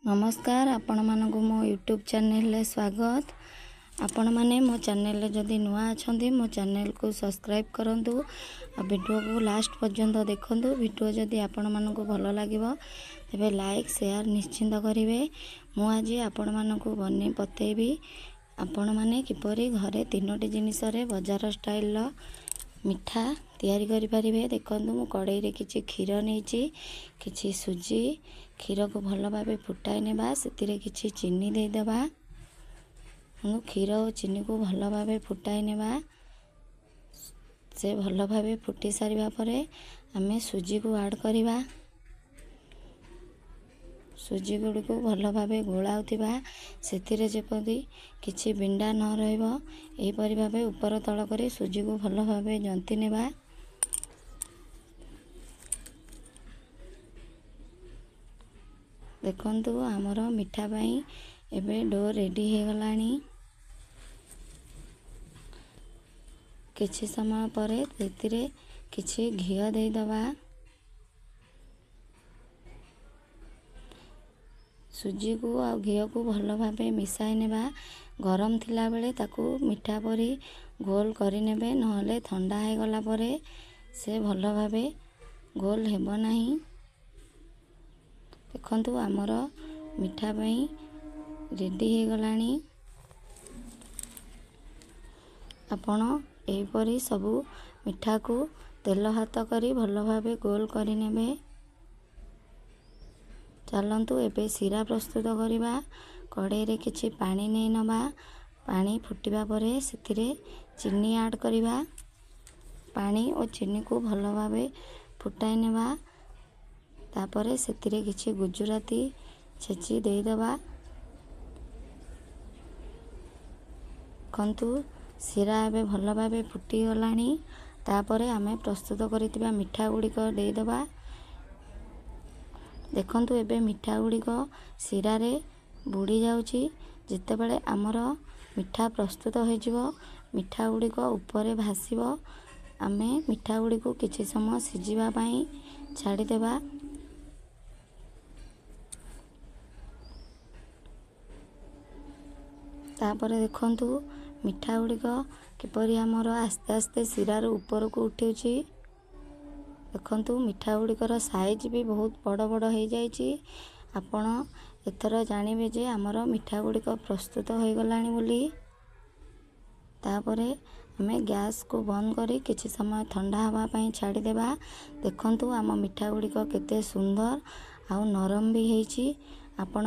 ନମସ୍କାର, ଆପଣମାନଙ୍କୁ ମୋ ୟୁଟ୍ୟୁବ୍ ଚ୍ୟାନେଲରେ ସ୍ୱାଗତ। ଆପଣମାନେ ମୋ ଚ୍ୟାନେଲରେ ଯଦି ନୂଆ ଅଛନ୍ତି, ମୋ ଚ୍ୟାନେଲକୁ ସବସ୍କ୍ରାଇବ୍ କରନ୍ତୁ ଆଉ ଭିଡ଼ିଓକୁ ଲାଷ୍ଟ ପର୍ଯ୍ୟନ୍ତ ଦେଖନ୍ତୁ। ଭିଡ଼ିଓ ଯଦି ଆପଣମାନଙ୍କୁ ଭଲ ଲାଗିବ, ତେବେ ଲାଇକ୍ ସେୟାର ନିଶ୍ଚିନ୍ତ କରିବେ। ମୁଁ ଆଜି ଆପଣମାନଙ୍କୁ ବନେଇ ବତେଇବି ଆପଣମାନେ କିପରି ଘରେ ତିନୋଟି ଜିନିଷରେ ବଜାର ଷ୍ଟାଇଲର ମିଠା ତିଆରି କରିପାରିବେ। ଦେଖନ୍ତୁ, ମୁଁ କଡ଼େଇରେ କିଛି କ୍ଷୀର ନେଇଛି, କିଛି ସୁଜି। କ୍ଷୀରକୁ ଭଲ ଭାବେ ଫୁଟାଇ ନେବା, ସେଥିରେ କିଛି ଚିନି ଦେଇଦେବା। କ୍ଷୀର ଓ ଚିନିକୁ ଭଲ ଭାବେ ଫୁଟାଇ ନେବା। ସେ ଭଲ ଭାବେ ଫୁଟି ସାରିବା ପରେ ଆମେ ସୁଜିକୁ ଆଡ଼୍ କରିବା। ସୁଜି ଗୁଡ଼ିକୁ ଭଲ ଭାବେ ଗୋଳାଉଥିବା, ସେଥିରେ ଯେପରି କିଛି ବିଣ୍ଡା ନ ରହିବ। ଏହିପରି ଭାବେ ଉପର ତଳ କରି ସୁଜିକୁ ଭଲ ଭାବେ ଜନ୍ତି ନେବା। ଦେଖନ୍ତୁ, ଆମର ମିଠା ପାଇଁ ଏବେ do ready ହେଇଗଲାଣି। କିଛି ସମୟ ପରେ ସେଥିରେ କିଛି ଘିଅ ଦେଇଦେବା। ସୁଜିକୁ ଆଉ ଘିଅକୁ ଭଲ ଭାବେ ମିଶାଇ ନେବା। ଗରମ ଥିଲାବେଳେ ତାକୁ ମିଠା ପରି ଗୋଲ କରିନେବେ, ନହେଲେ ଥଣ୍ଡା ହେଇଗଲା ପରେ ସେ ଭଲ ଭାବେ ଗୋଲ ହେବ ନାହିଁ। ଦେଖନ୍ତୁ, ଆମର ମିଠା ପାଇଁ ରେଡ଼ି ହେଇଗଲାଣି। ଆପଣ ଏହିପରି ସବୁ ମିଠାକୁ ତେଲ ହାତ କରି ଭଲ ଭାବେ ଗୋଲ କରିନେବେ। ଚାଲନ୍ତୁ, ଏବେ ଶିରା ପ୍ରସ୍ତୁତ କରିବା। କଡ଼େଇରେ କିଛି ପାଣି ନେଇ ନେବା। ପାଣି ଫୁଟିବା ପରେ ସେଥିରେ ଚିନି ଆଡ଼୍ କରିବା। ପାଣି ଓ ଚିନିକୁ ଭଲ ଭାବେ ଫୁଟାଇ ନେବା। ତାପରେ ସେଥିରେ କିଛି ଗୁଜୁରାତି ଛେଚି ଦେଇଦେବା। ଦେଖନ୍ତୁ, ଶିରା ଏବେ ଭଲ ଭାବେ ଫୁଟିଗଲାଣି। ତାପରେ ଆମେ ପ୍ରସ୍ତୁତ କରିଥିବା ମିଠା ଗୁଡ଼ିକ ଦେଇଦେବା। ଦେଖନ୍ତୁ, ଏବେ ମିଠା ଗୁଡ଼ିକ ଶିରାରେ ବୁଡ଼ି ଯାଉଛି। ଯେତେବେଳେ ଆମର ମିଠା ପ୍ରସ୍ତୁତ ହୋଇଯିବ, ମିଠା ଗୁଡ଼ିକ ଉପରେ ଭାସିବ। ଆମେ ମିଠା ଗୁଡ଼ିକୁ କିଛି ସମୟ ସିଝିବା ପାଇଁ ଛାଡ଼ିଦେବା। ତାପରେ ଦେଖନ୍ତୁ, ମିଠା ଗୁଡ଼ିକ କିପରି ଆମର ଆସ୍ତେ ଆସ୍ତେ ଶିରାରୁ ଉପରକୁ ଉଠୁଛି। ଦେଖନ୍ତୁ, ମିଠା ଗୁଡ଼ିକର ସାଇଜ୍ ବି ବହୁତ ବଡ଼ ବଡ଼ ହେଇଯାଇଛି। ଆପଣ ଏଥର ଜାଣିବେ ଯେ ଆମର ମିଠା ଗୁଡ଼ିକ ପ୍ରସ୍ତୁତ ହୋଇଗଲାଣି ବୋଲି। ତାପରେ ଆମେ ଗ୍ୟାସ୍କୁ ବନ୍ଦ କରି କିଛି ସମୟ ଥଣ୍ଡା ହେବା ପାଇଁ ଛାଡ଼ିଦେବା। ଦେଖନ୍ତୁ, ଆମ ମିଠା ଗୁଡ଼ିକ କେତେ ସୁନ୍ଦର ଆଉ ନରମ ବି ହେଇଛି। ଆପଣ